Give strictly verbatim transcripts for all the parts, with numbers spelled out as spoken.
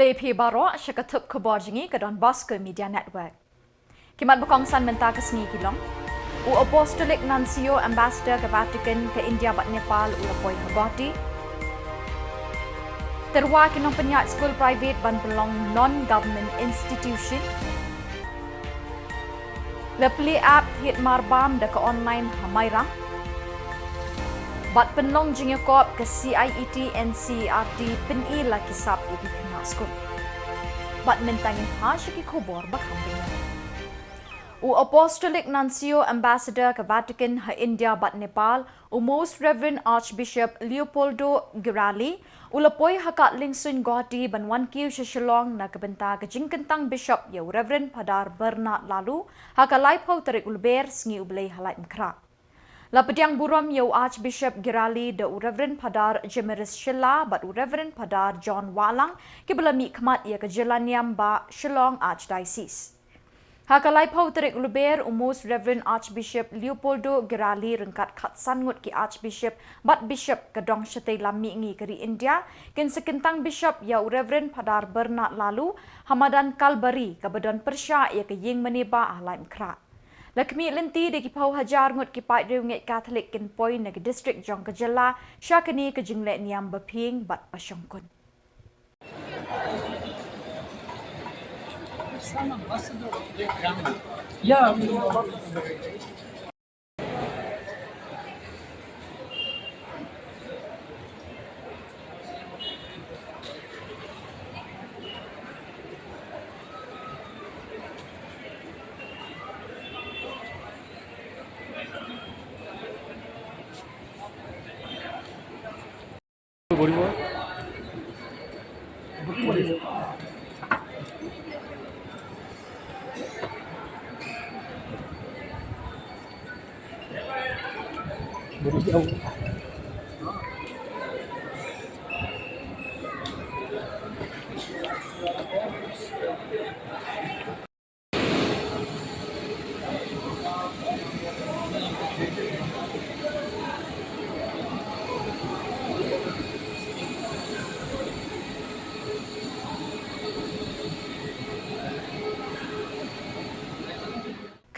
Te phi baroh sha ka thup khubor jong ngi ka Don Bosco Media Network. Ki mat ba kongsan mynta ka sngi ki long: U Apostolic Nuncio, Ambassador ka Vatican ka India bad Nepal u la poi ha Guwahati. Tyrwa ki nongpynïaid skul private ban pynlong non-government institution. La plie app thied marbam da ka online ha Mairang. Bad pynlong jingïakop ka C I E T N C E R T pyni la ki sap ïa ki khynnah skul. Bad mynta ngin phai sha ki khubor ba kham bniah. U Apostolic Nuncio, Ambassador ka Vatican ha India bad Nepal, u Most Reverend Archbishop Leopoldo Giralli, u la poi ha ka Liengsuiñ Guwahati ban wan kiew sha Shillong na ka bynta ka jingkyntang Bishop ïa u Reverend Phadar Bernard Laloo ha ka laiphew tarik u Lber, Sngi U Blei ha Laitumkhrah. La pdiang burom ïa u Archbishop Giralli da u Reverend Phadar Jemiris Shylla bad u Reverend Phadar John Wahlang, kiba la mihkhmat ïa ka jyllaniam bah Shillong Archdiocese. Ha ka laiphew tarik u Lber, u Most Reverend Archbishop Leopoldo Giralli ryngkat khatsan ngut ki Archbishop bad Bishop ka dong shatei lam mihngi ka ri India kin sa kyntang Bishop ïa u Reverend Phadar Bernard Laloo ha madan Kalbari kaba don pyrshah ïa ka ïing mane bah ha Laitumkhrah. La khmih lynti da ki phew hajar ngut ki paidriewngeit Katholik kin poi na ki district jong ka jylla sha kane ka jingleh niam ba phieng bad ba shongkun.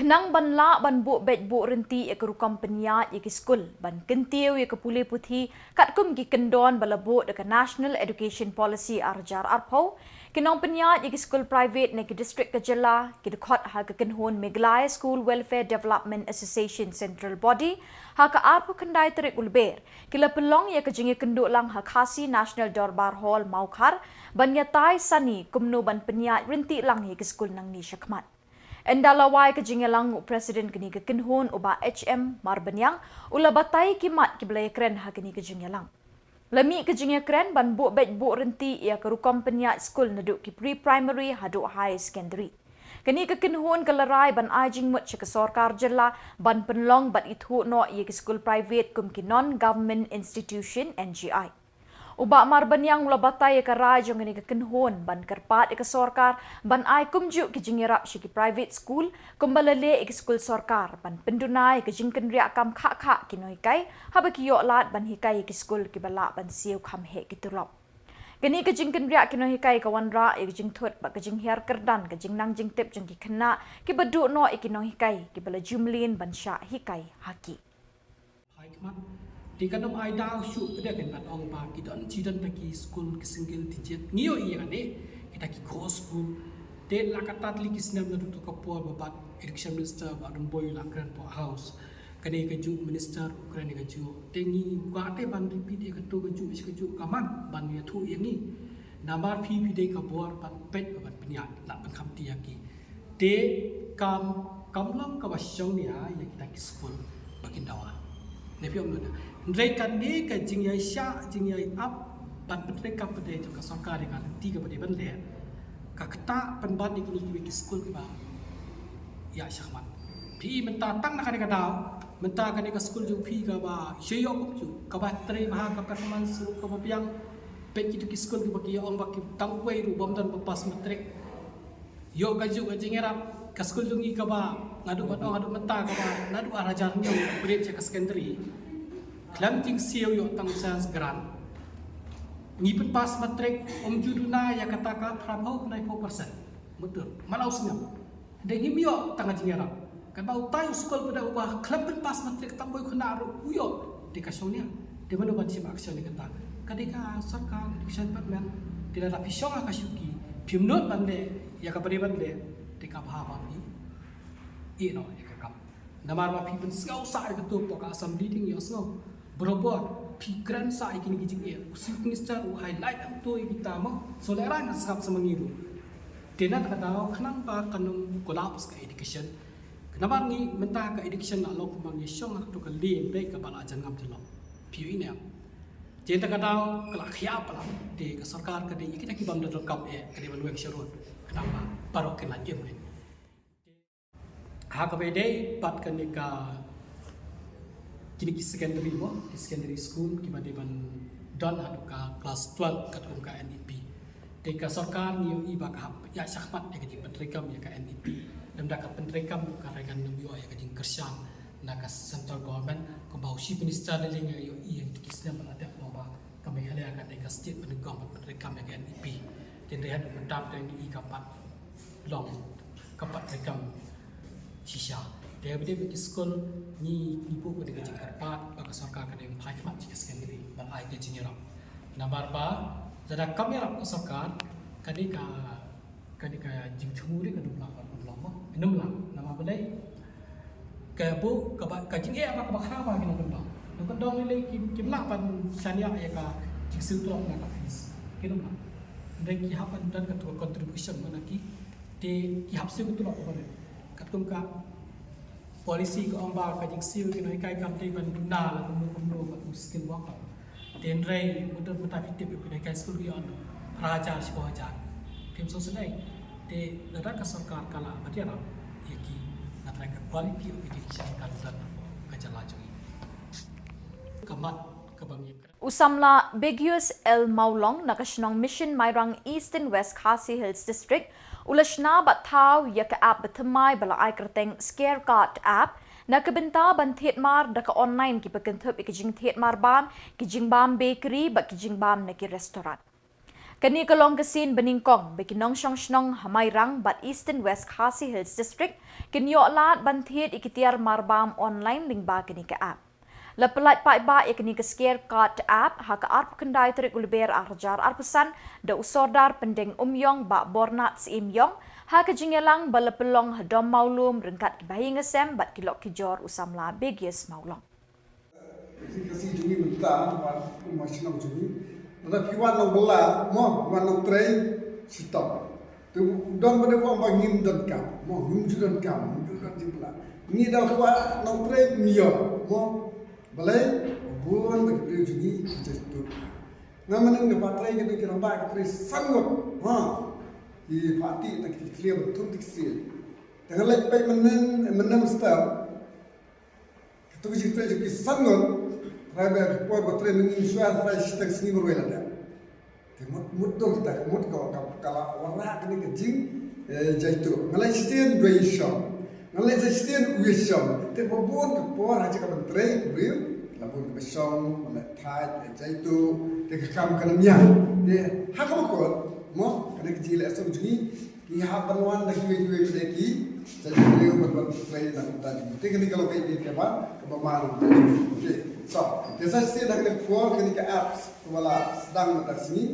Khnang ban lah ban buh beit buh rynti ïa ka rukom pynïaid ïa ki skul ban kyntiew ïa ka pule puthi katkum ki kyndon ba la buh da ka National Education Policy ar hajar arphew, ki nongpynïaid ïa ki skul private na ki district ka jylla ki dkhot ha ka kynhun Meghalaya School Welfare Development Association Central Body ha ka arphew khyndai tarik u Lber, ki la pynlong ïa ka jingïakynduh lang ha Khasi National Dorbar Hall Mawkhar ban ïatai sani kumno ban pynïaid rynti lang ïa ki skul nangne shakhmat. Ynda la wai ka jingïalang, u President kane ka kynhun, u Bah H M Marbaniang, u la batai ki mat kiba la ïakren ha kane ka jingïalang. La mih ka jingïakren ban buh beit buh rynti ïa ka rukom pynïaid skul naduh ki pre-primary haduh high secondary. Kane ka kynhun ka la rai ban ai jingmut sha ka sorkar jylla ban pynlong bad ithuh noh ïa ki skul private kum ki non-government institution, N G I. U Bah Marbaniang u la batai ïa ka rai jong kane ka kynhun ban kyrpad ïa ka sorkar ban ai kumjuh ki jingïarap sha ki private school kumba la leh ïa ki skul sorkar ban pynduna ïa ka jingkynriah kam khah khah ki nonghikai haba ki ïoh lad ban hikai ïa ki skul kiba lah ban siew kham heh ki tulop. Kane ka jingkynriah ki nonghikai ka wanrah ïa ka jingthut bad ka jinghiar kyrdan ka jingnang jingtip jong ki khynnah kiba duh noh ïa ki nonghikai kiba la ju mlien ban shah hikai ha ki. Hai khmat. Te kan ym ai daw shuh pat de kan ban ong ba ki don shi don ta ki skul ki single digit. Ngi ïohi ïa kane kita ki core school. Te la katta tylli ki snem naduh to ka por ba Bah Education Minister Bah Rymbui la kren hapoh House. Kane kajuh Minister u kren kajuh. Te ngi kwah te ban repeat ïa kato kajuh shi kajuh ka mat ban ïathuh ïa ngi. Namar phi phi dei ka bor ban peit ban pynïaid la ban khamti ïa ki. Te kam, kam long kaba shong nia ïa kita ki skul ba kin dawa. Ne phi ong noh. Hynrei kane ka jingïaishah jingïaiap ban pyntrei kam pyntrei jong ka sorkar ïa ka lynti kaba dei ban leh ka ktah pynban ïa kine kiwei ki skul kiba ïa shakhmat. Phi mynta tang na kane ka daw mynta kane ka skul jong phi kaba sha ïoh kumjuh kaba trei bha ka performance ruh kaba biang. Peit kito ki skul kiba ki ïa ong ba ki tang uwei ruh bym don ba pass matric. Ïoh kajuh ka jingïarap ka skul jong ngi kaba nga duh ban ong nga duh mynta kaba naduh ar hajar hynñiew grade sha ka secondary. Khlem jingsiew ïoh tang science grant. Ngi pynpass matric, ym ju duna ïa kata ka phra phew, khyndai phew percent. Mutdur, man la u snem. Dei ngim ïoh tang ka jingïarap. Katba utai u skul pat uba khlem pynpass matric tang boi khynnah ruh u ïoh. Dei ka shong nia. Dei mano ban shim action ïa kata. Ka dei ka sorkar, education department. Dei lada phi shong ha ka shuki. Phim nud ban leh ïa kaba dei ban leh. Dei ka bha ba phi ïeh noh ïa ka kam. Namar ba phi pynsngew sah ïa kato hapoh ka assembly, dei ïohsngew. Barabor phi kren sah ïa kine ki jingeh. U chief minister u highlight hangto ïa kita mo. So lehrain ka sngap sa ma ngi ruh. Te na kata ka daw khnang ba kan ym collapse ka education. Namar ngi mynta ka education la long kumba ngi shong ha kato ka lieng beit kaba la jan ngam jyllop. Phi ïohi ne em? Te na kata ka daw ka la khia palat. Te ka sorkar ka dei ïa kita ki bym donkam eh ka dei ban weng sharud. Khnang ba baroh kin lait im ne. Ha kaba ïadei bad kane ka, kine ki secondary mo, ki secondary school kiba dei ban don haduh ka class twelve katkum ka N E P. Te ka sorkar ngi ïohi ba ka hap ïa shakhmat ïa ka jingpyntreikam ïa ka N E P. Lymda ka pyntreikam ruh ka dei kan ym ïoh ïa ka jingkyrshan na ka central government, kumba u chief minister lei lei ngi ïohi ïa kine ki snem ba la dep, ba ka Meghalaya ka dei ka state ba nyngkong ban pyntreikam ïa ka N E P. Te hynrei haduh mynta te ngi ïohi kam pat long, kam pat treikam shisha. Te ba dei ba ki skul ngi, ngi buh ka dei ka jingkyrpad ba ka sorkar ka dei ban phai khmat sha ki secondary ban ai ka jingïarap. Namar ba lada kam ïarap ka sorkar, ka dei ka, ka dei ka jingthmu dei ka ym lah ban long mo. Ym lah namar balei? Ka buh kaba, ka jingeh ba kaba kha ba ki nongkyndong. Nongkyndong lei lei kim, kim lah ban shaniah ïa ka jingsiew tulop na ka fees. Ki ym lah. Hynrei ki hap ban don kato ka contribution mo na ki. Te ki hap siew tulop ba ne. Katkum ka policy ka ong ba ka jingsiew ki nonghikai kam dei ban duna la kumno kumno bad u skilled worker. Te hynrei mutdur mynta phi tip ïa ki nonghikai skul ki ong phra hajar shiphew hajar. Phim sngewsynei. Te lada ka sorkar ka lah ban ïarap ïa ki, nga tharai ka quality of education kan don ka jylla jong ngi. Ka mat kaba ngi U samla Begius L Mawlong na ka shnong Mission Mairang, Eastern West Khasi Hills District, u la shna bad thaw ïa ka app bathymmai ba la ai kyrteng Scare Card app na ka bynta ban thied mar da ka online kiba kynthup ïa ka jingthied mar bam, ki jingbam bakery bad ki jingbam na ki restaurant. Kane ka long ka sien banyngkong ba ki nongshong shnong ha Mairang bad Eastern West Khasi Hills District kin ïoh lad ban thied ïa ki tiar mar bam online lyngba kane ka app. La pyllait paidbah ïa kane ka Scare Card app ha ka arphew khyndai tarik u Lber ar hajar arphew san da u Sordar Pyndeng Umïong Bah Bornat Syiem Ïong ha ka jingïalang ba la pynlong ha Dom Mawlum ryngkat ki bahaïing hasem bad ki lok ki jor u samla Begius Mawlong. Ka sien jong ngi mynta, ba kumba shnong jong ngi, lada phi wan nongbylla mo, wan nongtrei, shitom. Te u don ba dei u ong ba ngim donkam mo, ngim ju donkam, ngim ju don jingbylla. Ngi da kwah nongtrei, ngi ïoh mo. Balei? Bun ba ki briew jong ngi ki jaituh. Nga mynnin nga pat trei, ki dei ki rangbah ki trei san ngut. Ha. Ki pat tih tang ki tliang ban thung ti ksiej. Te nga leit peit mynnin, mynnin step. Kato ka jingtrei jong ki san ngut, trai ba ki por ba trei mynnin shuwa, trai shiteng sngi marwei la dep. Te mut, mut dong kita, mut ka, ka, ka la wanrah kane ka jing, eh, jaituh. Nga leit shisien, dwai shong. Nga leit shisien, wei shong. Te ba bun ka por ha jaka ban trei, ka briew, la bun ka shong, ban leit thait, leit jaituh, te ka kam ka nang miang. Te ha kaba kut, mo, kane ka jingleh song jong ngi, ki hap ban wan da kiwei kiwei pat de ki, sa ki briew ban ban trei na ka bynta jong ngi. Te kane ka long kaei kaei kaba, kaba ma na ka bynta jong ngi. Okay. So, te sa shisien ha kane ka por kane ka apps kaba la sdang mynta ka sngi,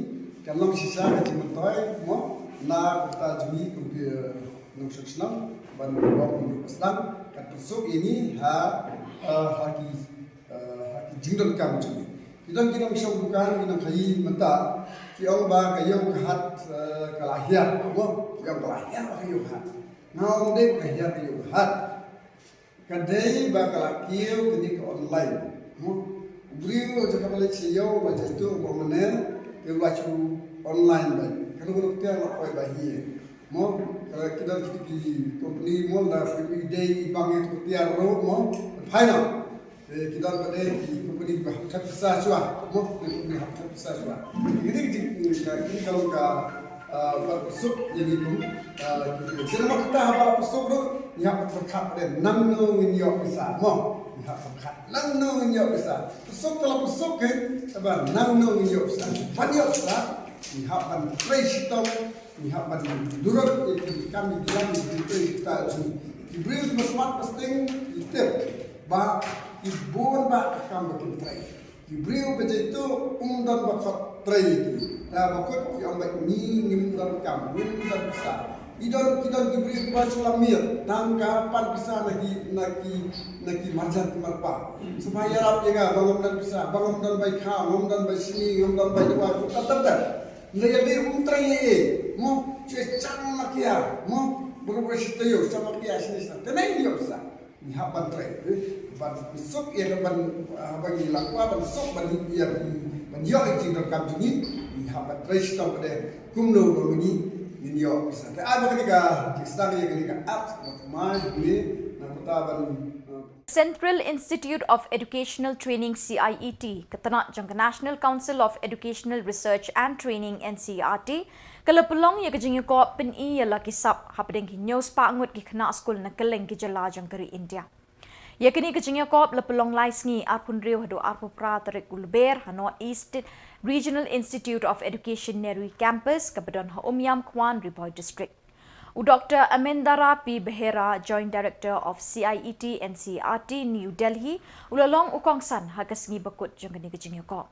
kan long shisha ka jingmyntoi mo na ka bynta jong ngi kum ki, eh, nongshong shnong ban bok ban sdang, kan pynsuk ïa ngi ha, eh, ha ki eh, ha ki jingdonkam jong ngi. Ki don ki nongshong dukan, ki nongkhaïi mynta, ki ong ba ka ïew ka hat, eh, ka la hiar, mo, ki ong ka la hiar ba ka ïew ka hat. Nga ong dei ba ka hiar ka ïew ka hat. Ka dei ba ka la kiew kane ka online. Mo, u briew jaka ba leit sha ïew ba jaituh ba mane, te u la shu online ba. Kano kano ka tiar la poi ba hi. Mo, ka ki don ki, ki company mo, da ki dei i bang ïa ka tiar ruh mo, phai noh. Eh, ki don pat de ki company ba hap thep pisa shuwa, mo, ki company hap thep pisa shuwa. Kine ki, ki, ki, ki ka long ka, ah, ba pynsuk ïa ngi kum, ah, ki, ki, ki namar kata haba la pynsuk ruh, ngi hap pyrkhat pat de nangno ngin ïoh pisa, mo. Nang nong ngi ïoh pisa. Pesuk telah pesuk ke. Taba nang nong ngi ïoh pisa. Ban ïoh pisa. Ngi hap ban trei shitom. Ngi hap ban durut ïa ki kam ïa ki lam ïa ki trei kita jong ngi. Ki briew ki ba smat ba sting ki tip ba ki bun ba ka kam ba kin trei. Ki briew ba jai tu um don ba khot trei ïa ki. Da ba khot ki ong ba ngi ngim don kam, ngim don pisa. Ki don, ki don ki briew ki ba shu lam miet, tang ka pan pisa na ki, na ki, na ki marjan ki marpa. Shu ba ïarap ïa nga ba ngam don pisa, ba ngam don bai kha, ngam don bai shini, ngam don bai dawa, ku tat tat tat. Nda ïa ki um trei ïa, mo, che chang na kia, mo, bro bro shi tayo, sama kia shini sa. Tenai ïa pisa. Ngi hap ban trei, eh, ban suk ïa ban, ah, ban ngi lak wa ban suk ban ïa ban ïoh ïa jingdonkam jong ngi, ngi hap ban trei shitom ba dei kumno ba ngi ngin ïoh pisa. Te ai ba kane ka jingsdang ïa kane ka app ba mai ngi na kata ban, eh, Central Institute of Educational Training, C I E T, ka tnat jong ka National Council of Educational Research and Training, N C E R T, ka la pynlong ïa ka jingïakop pyni ïa la ki sap hapdeng ki hynñiew spah ngut ki khynnah skul na kylleng ki jylla jong ka ri India. Ïa kane ka jingïakop la pynlong lai sngi, arphew hynriew haduh arphew phra tarik u Lber ha North East Regional Institute of Education, Nehru Campus, ka ba don ha Umiam Kwan, Ri Bhoi District. U Doctor Amendara P Behera, Joint Director of C I E T N C E R T, New Delhi, u la long u kongsan ha ka sngi ba kut jong kane ka jingïakop.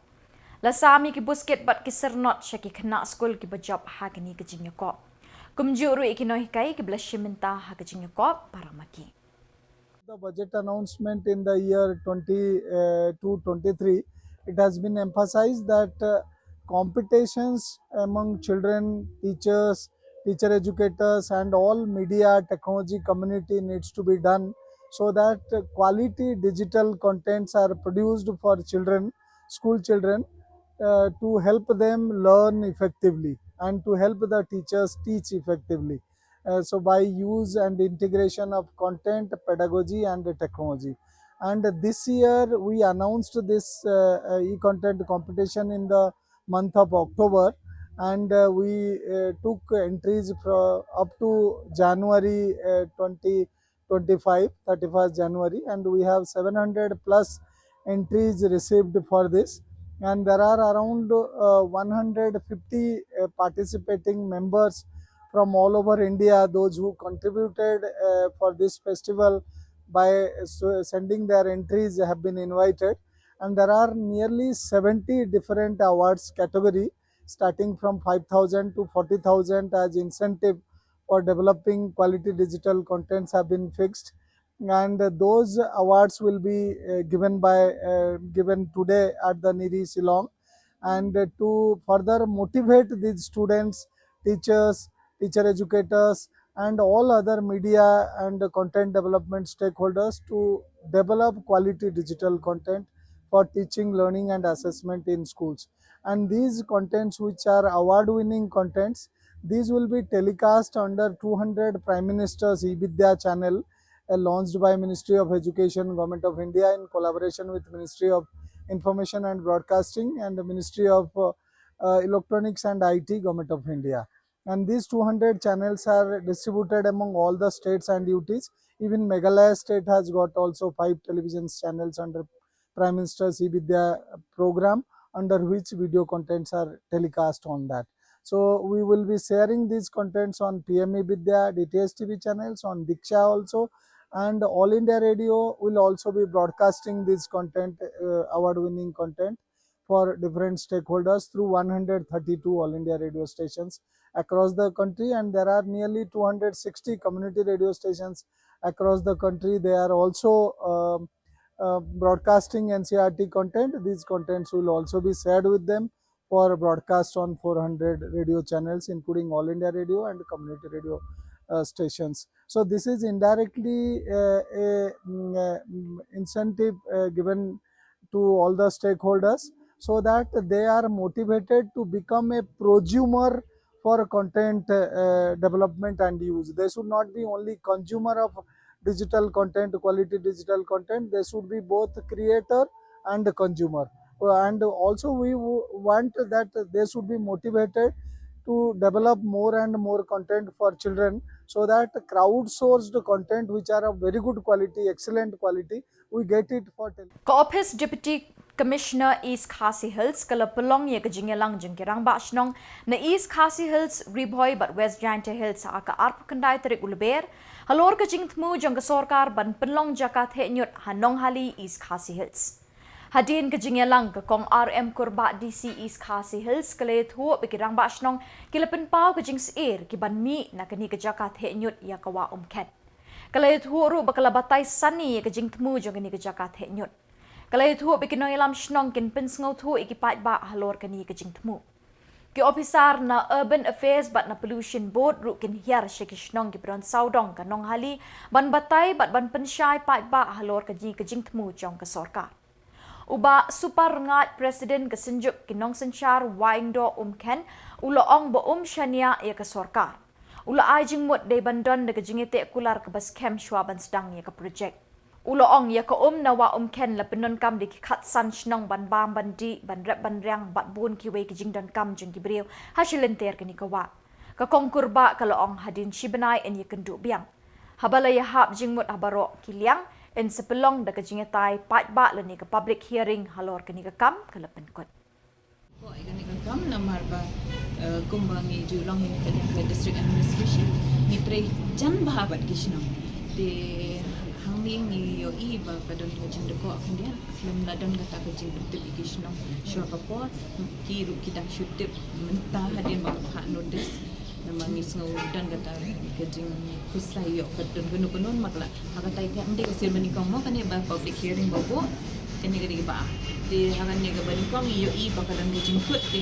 La sam ïa ki buskit bad ki syrnod sha ki khynnah skul ki ba jop ha kane ka jingïakop. Kumjuh ruh ïa ki nonghikai ki ba la shim bynta ha ka jingïakop para ma ki. The budget announcement in the year twenty-two twenty-three, it has been emphasized that, uh, competitions among children, teachers, teacher educators, and all media technology community needs to be done so that, uh, quality digital contents are produced for children, school children, uh, to help them learn effectively and to help the teachers teach effectively. Uh, so by use and integration of content, pedagogy, and technology. And this year we announced this, uh, uh, e-content competition in the month of October, and, uh, we, uh, took entries fro-, up to January, uh, twenty twenty-five, thirty-first January, and we have seven hundred plus entries received for this, and there are around, uh, one hundred fifty, uh, participating members from all over India. Those who contributed, uh, for this festival by, uh, s-, sending their entries have been invited, and there are nearly seventy different awards category, starting from five thousand to forty thousand as incentive for developing quality digital contents have been fixed, and those awards will be, uh, given by, uh, given today at the NEERI Shillong. And, uh, to further motivate these students, teachers, teacher educators, and all other media and content development stakeholders to develop quality digital content for teaching, learning, and assessment in schools. And these contents, which are award-winning contents, these will be telecast under two hundred Prime Minister's eVidya channel, uh, launched by Ministry of Education, Government of India, in collaboration with Ministry of Information and Broadcasting and the Ministry of, uh, uh, Electronics and I T, Government of India. And these two hundred channels are distributed among all the states and U Ts. Even Meghalaya state has got also five television channels under Prime Minister's eVidya program, under which video contents are telecast on that. So we will be sharing these contents on P M eVidya, D T H T V channels, on Diksha also, and All India Radio will also be broadcasting this content, uh, award-winning content for different stakeholders through one hundred thirty-two All India Radio stations across the country, and there are nearly two hundred sixty community radio stations across the country. They are also, um, uh, broadcasting N C E R T content. These contents will also be shared with them for broadcast on four hundred radio channels, including All India Radio and community radio, uh, stations. So this is indirectly, uh, a, mm, uh, mm, incentive, uh, given to all the stakeholders so that they are motivated to become a prosumer for content, uh, development and use. They should not be only consumer of digital content, quality digital content. They should be both creator and consumer. Uh, and also we w-, want that they should be motivated to develop more and more content for children so that crowdsourced content which are of very good quality, excellent quality, we get it for tele. Ka Office Deputy Commissioner East Khasi Hills ka la pynlong ïa ka jingïalang jong ki rangbah shnong na East Khasi Hills, Ri Bhoi bad West Jaintia Hills ha ka arphew khyndai tarik u Lber halor ka jingthmu jong ka sorkar ban pynlong jaka theh ñiut ha Nonghali, East Khasi Hills. Hadien ka jingïalang, ka Kong R M Kurbah, D C East Khasi Hills, ka la ïathuh ba ki rangbah shnong ki la pynpaw ka jingsyier ki ban mih na kane ka jaka theh ñiut ïa ka Wah Umkhen. Ka la ïathuh ruh ba ka la batai sani ïa ka jingthmu jong kane ka jaka theh ñiut. Ka la ïathuh ba ki nongïalam shnong kin pynsngewthuh ïa ki paidbah halor kane ka jingthmu. Ki ophisar na Urban Affairs bad na Pollution Board ruh kin hiar sha ki shnong kiba don sawdong ka Nonghali ban batai bad ban pynshai paidbah halor kane ka jingthmu jong ka sorkar. U Bah Super Rngaid, President ka Synjuk ki Nongsynshar Wahingdoh Umkhen, u la ong ba um shaniah ïa ka sorkar. U la ai jingmut dei ban don da ka jingïateh kular kaba skhem shuwa ban sdang ïa ka projek. U la ong ïa ka um na Wah Umkhen la pyndonkam da ki khatsan shnong ban bam ban dih, ban rep ban riang bad bun kiwei ki jingdonkam jong ki briew ha shi lynter kane ka wah. Ka Kong Kurbah ka la ong hadien shi bnai yn ïakynduh biang. Haba la ïahap jingmut ha baroh ki liang, yn sa pynlong da ka jingïatai paidbah lane ka public hearing halor kane ka kam, ka la pynkut. Ko ai kane ka kam namar ba, eh, kumba ngi ju long hi ka, ka district administration, ngi trei jan bha bad ki shnong. Te hangne ngi ïohi ba ka don ka jingdkoh khyndiat, lem la don kata ka jingpyntip ïa ki shnong shuwa ka por, ki ruh ki dang shu tip mynta hadien ba ngi phah notice. Namar ngi sngew don kata ka jingkhuslai ïoh ka don kano kano, namar ka la ha kata ka, ym dei ka sir ba nyngkong mo kane ba public hearing ba buh. Kane ka dei kaba ar. Te ha kane kaba nyngkong ngi ïohi ba ka don ka jingkut, te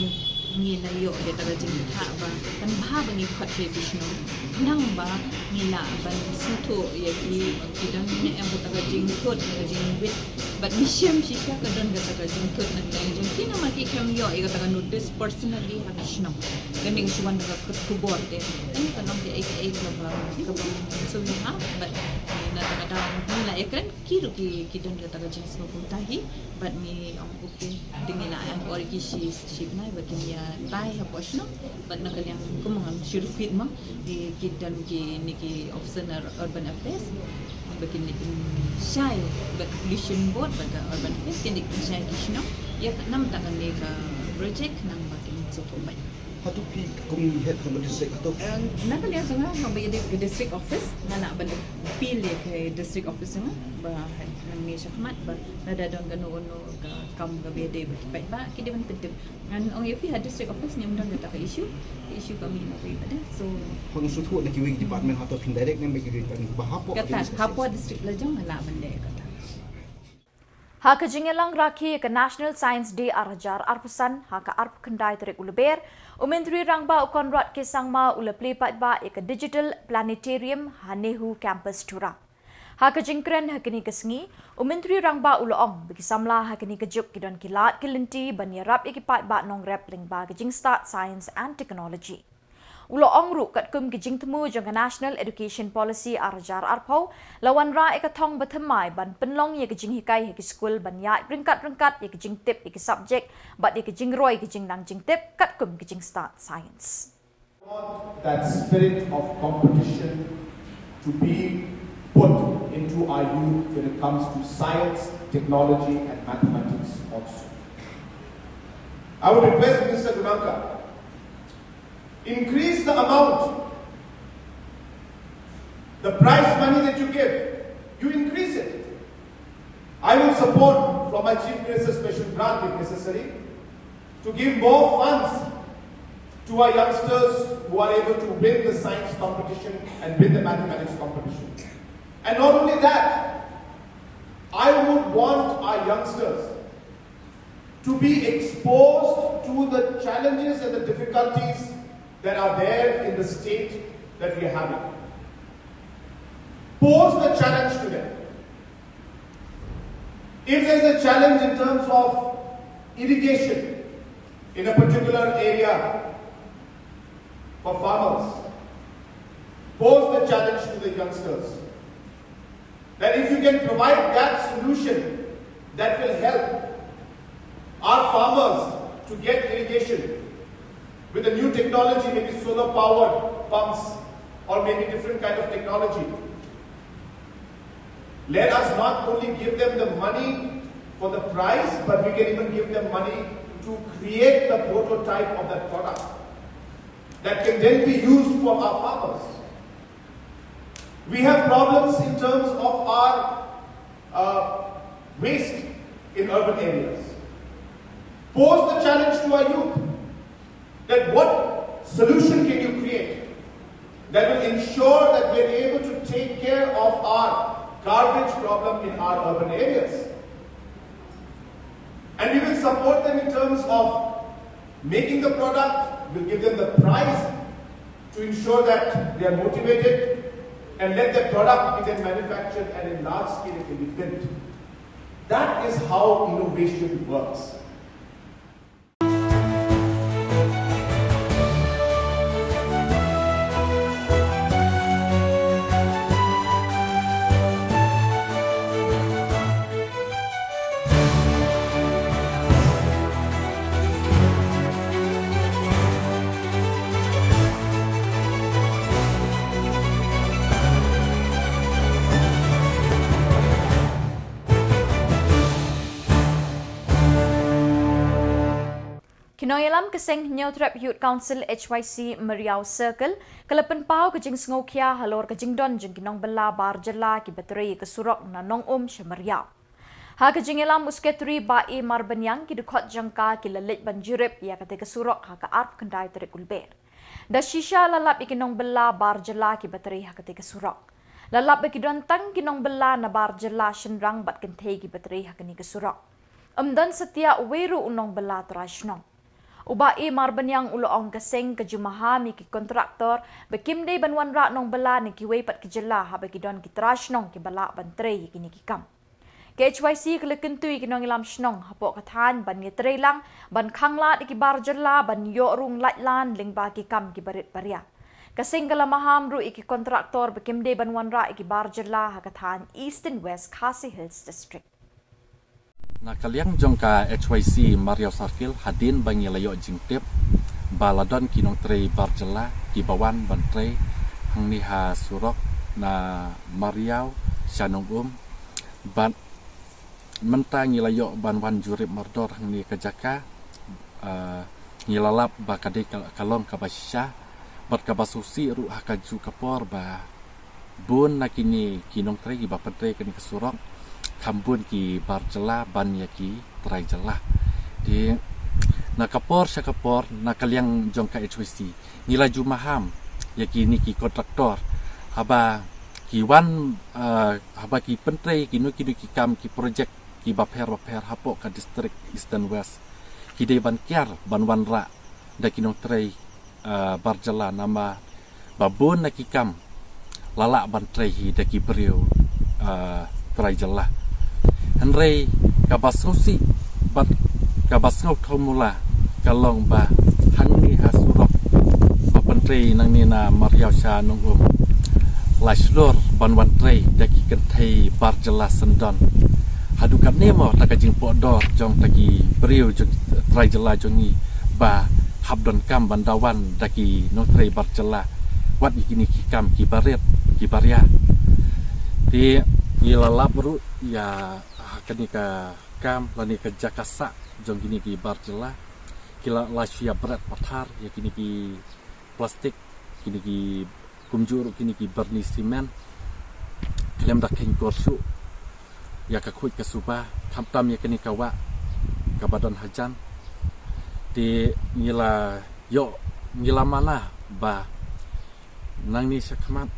ngi la ïoh ïa kata ka jingthah ba kan bha ba ngi khot sha ki shnong. Khnang ba ngi lah ban sngewthuh ïa ki, ki don ne em kata ka jingkut, ka jingwit. Bad ngi shem shisha ka don kata ka jingkut na ka liang jong ki namar ki khlem ïoh ïa kata ka notice personally ha ki shnong. Kane ka shu wan da ka khubor te. Kane ka long kaei kaei kaba, kaba sngewsih ha, bad na kata ka daw ngi la ïakren, ki ruh ki, ki don kata ka jingsngew kumta hi, bad ngi ong okay, te ngi la ai or ïa ki shi, shi bnai ba kin ïatai hapoh shnong, bad na ka liang kum ngam shu repeat mo, ki, ki don kine ki officer na Urban Affairs, ba kin ïa pynshai, bad Pollution Board, bad ka Urban Affairs, kin ïa pynshai ki shnong, ïa ka namar kane ka project, khnang ba kin sngewthuh bha. Hato phi kum head jong ka district hato? Eh, na ka liang jong nga, haba ïadei bad ka district office, nga lah ban appeal ïa ka district office jong nga, ba hangne shakhmat, ba lada don kano kano ka kam kaba ïadei bad ki paidbah, ki dei ban pyntip. Ngan ong ïa phi ha district office ngim don kata ka issue, ka issue ka mih na phi bad, so. Phi sngewthuh na kiwei ki department hato phin direct ne ba ki dei ban ba hapoh ka district office? Kata, hapoh district la jong nga lah ban leh kata. Ha ka jingïalang rakhe ïa ka National Science Day ar hajar arphew san, ha ka arphew khyndai tarik u Lber, u Myntri Rangbah u Conrad K Sangma u la plie paidbah ïa ka Digital Planetarium ha NEHU Campus Tura. Ha ka jingkren ha kane ka sngi, u Myntri Rangbah u la ong ba ki samla ha kane ka juk ki don ki lad ki lynti ban ïarap ïa ki paidbah nongrep lyngba ka jingstad Science and Technology. U la ong ruh katkum ki jingthmu jong ka National Education Policy ar hajar arphew, la wanrah ïa ka thong bathymmai ban pynlong ïa ka jinghikai ha ki skul ban ïaid ryngkat ryngkat ïa ka jingtip ïa ki subject bad ïa ka jingroi ka jingnang jingtip katkum ka jingstad science. That spirit of competition to be put into our youth when it comes to science, technology, and mathematics also. I would request Minister Gunangkah, increase the amount, the prize money that you give, you increase it. I will support from my Chief Minister's special grant, if necessary, to give more funds to our youngsters who are able to win the science competition and win the mathematics competition. And not only that, I would want our youngsters to be exposed to the challenges and the difficulties that are there in the state that we are having. Pose the challenge to them. If there is a challenge in terms of irrigation in a particular area for farmers, pose the challenge to the youngsters that if you can provide that solution that will help our farmers to get irrigation with a new technology, maybe solar powered pumps, or maybe different kind of technology. Let us not only give them the money for the price, but we can even give them money to create the prototype of that product that can then be used for our farmers. We have problems in terms of our uh, waste in urban areas. Pose the challenge to our youth that what solution can you create that will ensure that we are able to take care of our garbage problem in our urban areas? And we will support them in terms of making the product, we'll give them the price to ensure that they are motivated and let the product be then manufactured and in large scale it can be built. That is how innovation works. Ki nongïalam ka seng Hynñiewtrep Youth Council H Y C Mariaw Circle ka la pynpaw ka jingsngewkhia halor ka jingdon jong ki nongbylla bar jylla kiba trei ïa ka surok na Nongum sha Mariaw. Ha ka jingïalam u Secretary Bah A Marbaniang, ki dkhot jong ka ki la leit ban jurip ïa katei ka surok ha ka arphew khyndai tarik u Lber. Da shisha la lap ïa ki nongbylla bar jylla kiba trei ha katei ka surok. La lap ba ki don tang ki nongbylla na bar jylla shynrang bad kynthei kiba trei ha kane ka surok. Ym don satia uwei ruh u nongbylla trai shnong. U Bah A Marbaniang u la ong ka seng ka ju maham ïa ki kontraktor ba kim dei ban wanrah nongbylla na kiwei pat ki jylla haba ki don ki trai shnong kiba lah ban trei ïa kine ki kam. Ka H Y C ka la kyntu ïa ki nongïalam shnong hapoh ka thaiñ ban ïatrei lang ban khanglad ïa ki bar jylla ban ïoh rung laitlan lyngba ki kam kiba rit ba ria. Ka seng ka la maham ruh ïa ki kontraktor ba kim dei ban wanrah ïa ki bar jylla ha ka thaiñ East and West Khasi Hills District. Na ka liang jong ka H Y C Mariaw Circle, hadien ba ngi la ïoh jingtip ba la don ki nongtrei bar jylla kiba wan ban trei hangne ha surok na Mariaw sha Nongum, bad mynta ngi la ïoh ban wan jurip mardor hangne ka jaka. Ah, ngi la lap ba ka dei ka, ka long kaba shisha bad kaba sngewsih ruh ha kajuh ka por ba bun na kine ki nongtrei kiba pyntrei kane ka surok kham bun ki bar jylla ban ïa ki trai jylla. Te na ka por sha ka por, na ka liang jong ka H Y C ngi la ju maham ïa kine ki kontraktor haba ki wan, ah, haba ki pyntrei kino kino ki kam, ki projek kiba pher ba pher hapoh ka district Eastern West, ki dei ban kiar ban wanrah da ki nongtrei, ah, bar jylla, namar ba bun na ki kam la lah ban trei hi da ki briew, ah, trai jylla. Hynrei kaba sngewsih bad kaba sngewthuh mula ka long ba hangne ha surok ba pyntrei nangne na Mariaw sha Nongum la shlur ban wan trei da ki kynthei bar jylla syndon. Haduh katne mo ta ka jingpohdor jong ta ki briew jong trai jylla jong ngi ba hap donkam ban da wan da ki nongtrei bar jylla wat ïa kine ki kam kiba rit kiba ria. Te ngi la lap ruh ïa ha kane ka kam lane ka jaka sah jong kine ki bar jylla, ki la, la shu ïa bret pathar ïa kine ki plastik, kine ki kumjuh ruh kine ki byrni simen, khlem da kheiñ kor shuh ïa ka khuid ka suba, khamtam ïa kane ka wah kaba don hajan. Te ngi la ïoh, ngi la mana ba nangne shakhmat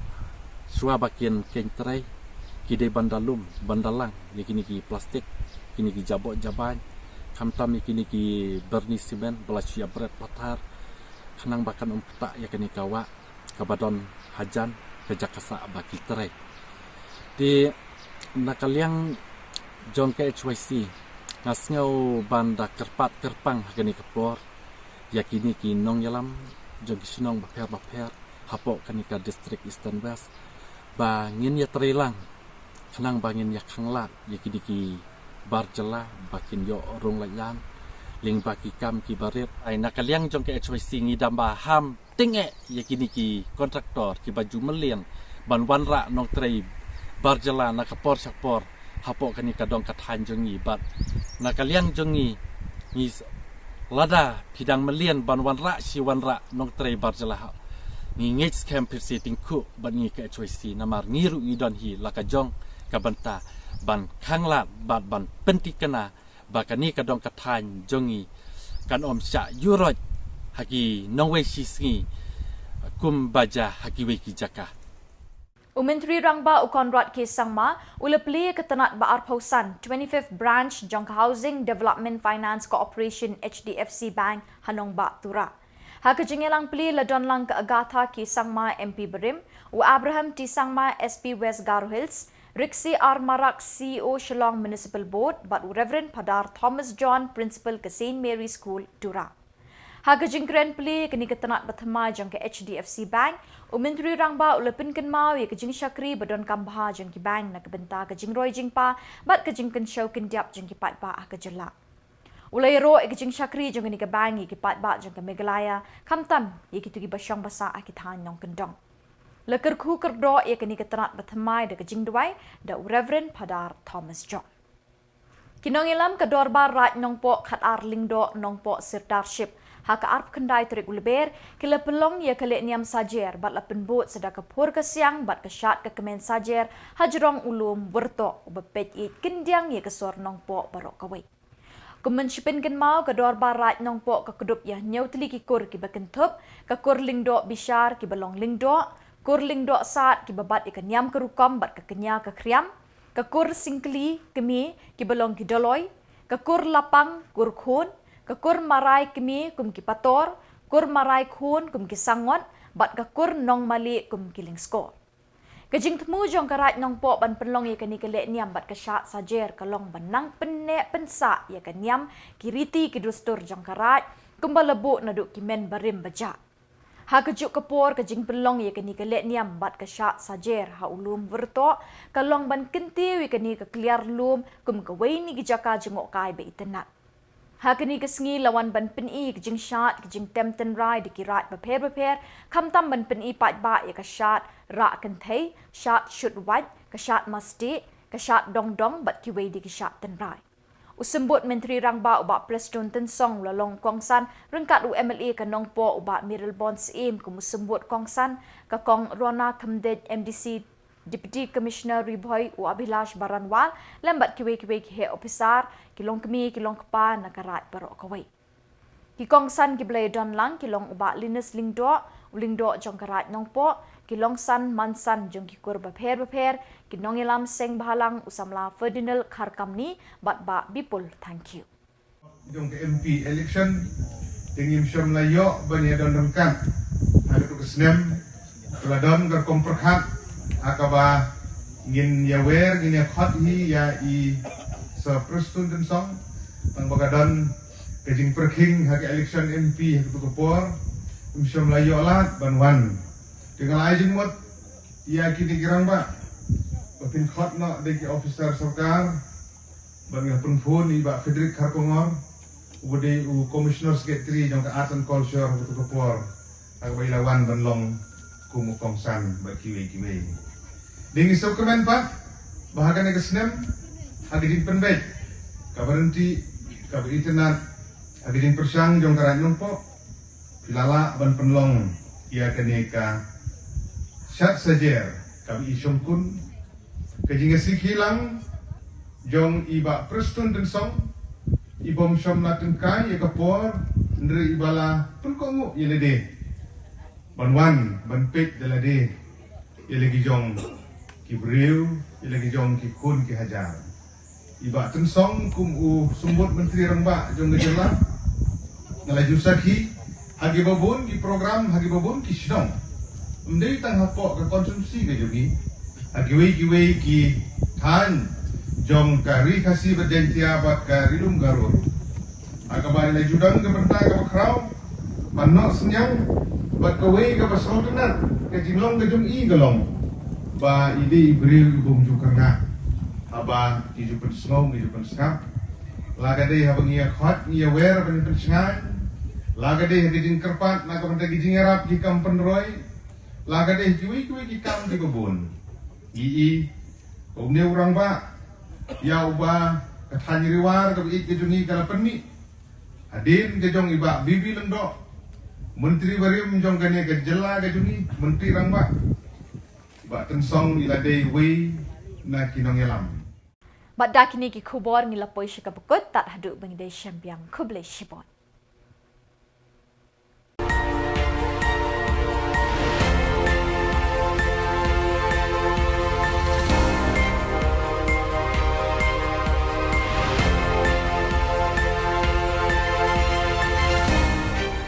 shuwa ba kin kheiñ trei, ki dei ban da lum, ban da lang ïa kine ki plastik, kine ki jaboh jabain, khamtam ïa kine ki byrni simen ba la shu ïa bret pathar, khnang ba kan ym ktah ïa kane ka wah kaba don hajan ka jaka sah ba ki trei. Te na ka liang jong ka H Y C nga sngew ban da kyrpad kyrpang ha kane ka por ïa kine ki nongïalam jong ki shnong bapher bapher hapoh kane ka district Eastern West ba ngin ïa trei lang khnang ba ngin ïa khanglad ïa kine ki bar jylla ba kin ïoh rung laitlan Lyngba ki kam ki barit, ai na ka liang jong ka H Y C ngi dang ba ham tyngeh ïa kine ki kontraktor ki ba ju mlien ban wanrah nongtrei barjala na ka por sha ka por hapoh kane ka dong ka thaiñ jong ngi. Bad na ka liang jong ngi, ngi s-, lada phi dang mlien ban wanrah shi wanrah nongtrei barjala ha, ngi ngeit skhem phi sa tyngkhuh bad ngi ka H Y C, namar ngi ruh ngi don hi la ka jong ka bynta ban khanglad bad ban pynthikna ba kane ka dong ka thaiñ jong ngi kan ym shah ïuh roit ha ki nongwei shi sngi kum ba jia ha kiwei ki jaka. U Myntri Rangbah u Conrad K Sangma u la plie ka tnat ba arphew san, twenty-fifth branch jong ka Housing Development Finance Corporation, H D F C Bank, ha Nongbah, Tura. Ha ka jingïalang plie la don lang ka Agatha K Sangma, M P barim, u Abraham T Sangma, S P West Garo Hills, Rixi R Marak, C E O Shillong Municipal Board, bad u Reverend Phadar Thomas John, Principal ka Saint Mary School, Tura. Ha ka jingkren plie ïa kane ka tnat ba thymmai jong ka H D F C Bank, u Myntri Rangbah u la pynkynmaw ïa ka jingshakri ba donkam bha jong ki bank na ka bynta ka jingroi jingpa bad ka jingkynshew kyndiap jong ki paidbah ha ka jylla. U la ïaroh ïa ka jingshakri jong kane ka bank ïa ki paidbah jong ka Meghalaya, khamtam ïa kito ki ba shong ba sah ha ki thaiñ nongkyndong. La kyrkhu kyrdoh ïa kane ka tnat ba thymmai da ka jingduwai da u Reverend Phadar Thomas John. Ki nongïalam ka Dorbar Raid Nongpoh khatar Lyngdoh Nongpoh Sirdarship ha ka arphew khyndai tarik u Lber ki la pynlong ïa ka lehniam sajer bad la pynbud sa da ka phur ka siang bad ka shad ka kmen sajer ha jrong u lum Wyrtoh, u ba peit ïeit kyndiang ïa ka sor Nongpoh baroh kawei. Kum ban sa pynkynmaw, ka Dorbar Raid Nongpoh ka kdup ïa hynñiew tylli ki kur ki ba kynthup, ka kur Lyngdoh Bishar ki ba long Lyngdoh, kur Lyngdoh Sad ki ba bat ïa ka niam ka rukom bad ka kñia ka khriam, ka kur Syngkli Kmie ki ba long ki Doloi, ka kur Lapang kur Khun, ka kur Marai Kmie kum ki Pator, kur Marai Khun kum ki Sangot, bad ka kur Nongmali kum ki Lyngskor. Ka jingthmu jong ka Raid Nongpoh ban pynlong ïa kane ka lehniam bad ka shad sajer ka long ban nang pynneh pynsah ïa ka niam, ki riti ki dustur jong ka Raid, kumba la buh naduh ki myn barim bajah. Ha kajuh ka por ka jingpynlong ïa kane ka lehniam bad ka shad sajer ha u lum Wyrtoh ka long ban kyntiew ïa kane ka kliar lum kum kawei na ki jaka jngohkai ba itynnad. Ha kane ka sngi la wan ban pyni ka jingshad ka jingtem tynrai da ki raid bapher bapher, khamtam ban pyni paidbah ïa ka shad rah kynthei, shad shut wait, ka shad mastieh, ka shad dongdong bad kiwei de ki shad tynrai. U Symbud Myntri Rangbah u Bah Prestone Tynsong u la long kongsan ryngkat u M L A ka Nongpoh u Bah Mayralborn Syiem kum u Symbud kongsan, ka Kong Rona Khymdeit, M D C Deputy Commissioner Ri Bhoi u Abhilash Baranwal lem bad kiwei kiwei ki heh ophisar, ki longkmie ki longkpa na ka Raid baroh kawei. Ki kongsan ki ba la ïadon lang ki long u Bah Linus Lyngdoh, u Lyngdoh jong ka Raid Nongpoh, ki longsan mansan jong ki kur bapher bapher, ki nongïalam seng bhalang u samla Ferdinand Kharkamni bad Bah Bipul Thangkhiew. Jong ka M P election, te ngim shym la ïoh ban ïadon ryngkat ha kato ka snem. Ka la don ka rukom pyrkhat ha kaba ngin ïawer, ngin ïakhot hi ïa i Sir Prestone Tynsong, tang ba ka don ka jingpyrkhing ha ka election M P ha kato ka por, ngim shym la ïoh lad ban wan. Te nga la ai jingmut ïa kine ki rangbah ba pynkhot noh da ki officer sorkar, bad nga pynphone ïa i Bah Frederick Kharkongor, uba dei u Commissioner Secretary jong ka Arts and Culture ha kato ka por, ha kaba i la wan ban long kum u kongsan bad kiwei kiwei. Dei ngi sngewkmen pat ba ha kane ka snem, ha ka jingpynbeit kaba ryntih, kaba itynnad, ha ka jingpyrshang jong ka Raid Nongpoh, phi la lah ban pynlong ïa kane ka shad sajer kaba i shongkun, ka jingïasikhi lang jong i Bah Prestone Tynsong, i bym shym la tyngkai ïa ka por, hynrei i ba la pynkohnguh ïa lade ban wan ban peit da lade ïa la ki jong ki briew, ïa la ki jong ki khun ki hajar. I Bah Tynsong kum u Symbud Myntri Rangbah jong ka jylla, nga la ju sakhi ha kiba bun ki program, ha kiba bun ki shnong, ym dei tang hapoh ka konstituensi ka jong ngi, ha kiwei kiwei ki thaiñ jong ka Ri Khasi bad Jaiñtia bad ka Ri Lum Garo. Ha kaba i la ju don ka bynta kaba khraw ban noh synñiang, bad kawei kaba sngewtynnat ka jinglong ka jong i ka long ba i dei i briew i bym ju kyrngah haba ki ju pynsngew, ki ju pynsngap, La ka dei haba ngi ïa khot ngi ïa wer ban pynshngaiñ. La ka dei ha ki jingkyrpad na ka bynta ki jingïarap ki kam pynroi. La ka dei ha kiwei kiwei ki kam kiba bun. Ngi i ba une u rangbah ïa uba ka thaiñ Ri War kaba ïeit ka jong ngi ka la pynmih hadien ka jong i Bah B B Lyngdoh, Myntri barim jong kane ka jylla ka jong ngi, Myntri Rangbah. Bah Tynsong i la dei uwei na ki nongïalam. Bad da kine ki khubor ngi la poi sha kaba kut, tad haduh ba ngi dei shem biang, khublei shibun.